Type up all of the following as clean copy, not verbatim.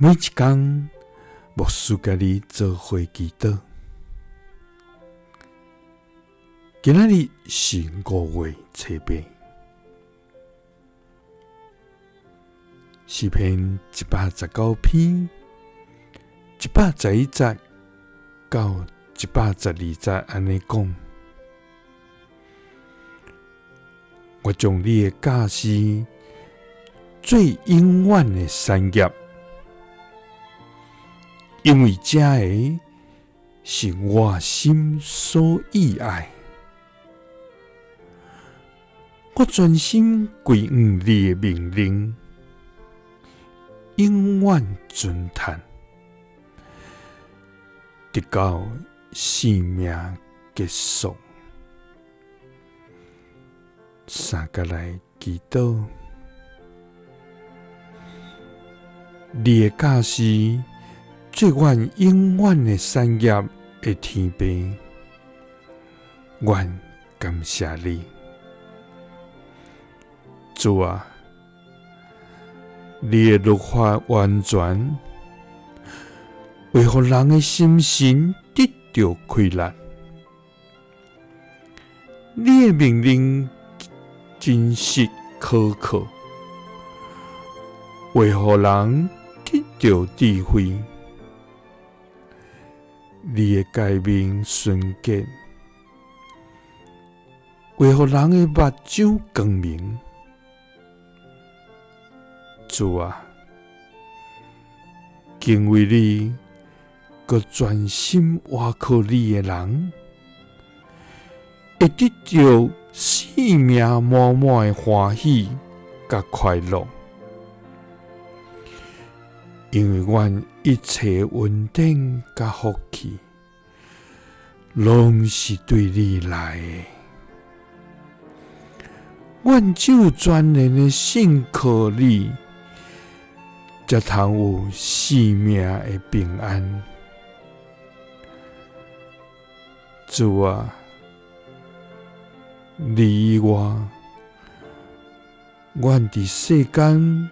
每一工，牧师佮你做伙祈祷。今仔日是5月初8，诗篇119篇111节到112节按呢讲：我将你的教示做永远的产业，因为这个是我心所意爱。我专心归向你的命令，永远遵行，直到生命结束。三个来祈祷，你的教示做阮永远的产业的天父，阮感谢你，主啊，你的律法完全，会予人的心神得著快乐。你的命令真实可靠，会予人得著智慧。你的诫命纯洁，会予人的目睭光明。主啊，敬畏你，阁专心倚靠你的人，会得著生命满满的欢喜佮快乐。因为阮一切恩典佮福气，拢是对你来的。阮只有全然的信靠你，才通有生命的平安。主啊，你以外，阮伫世间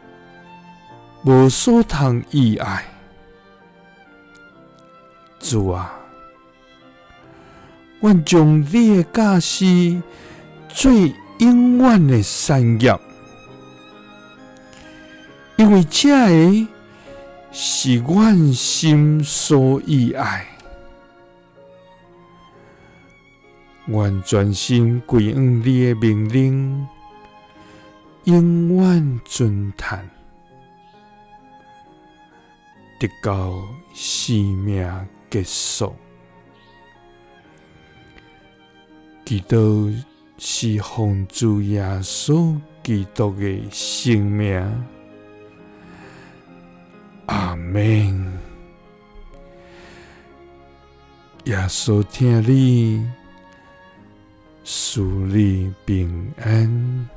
无所通依爱。主啊，阮将你的教示做永远的产业，因为这个是阮心所意爱。愿专心归向你的命令，永远遵行，直到生命结束。祈祷是奉主耶稣基督的圣名。阿们。耶稣疼你，赐你平安。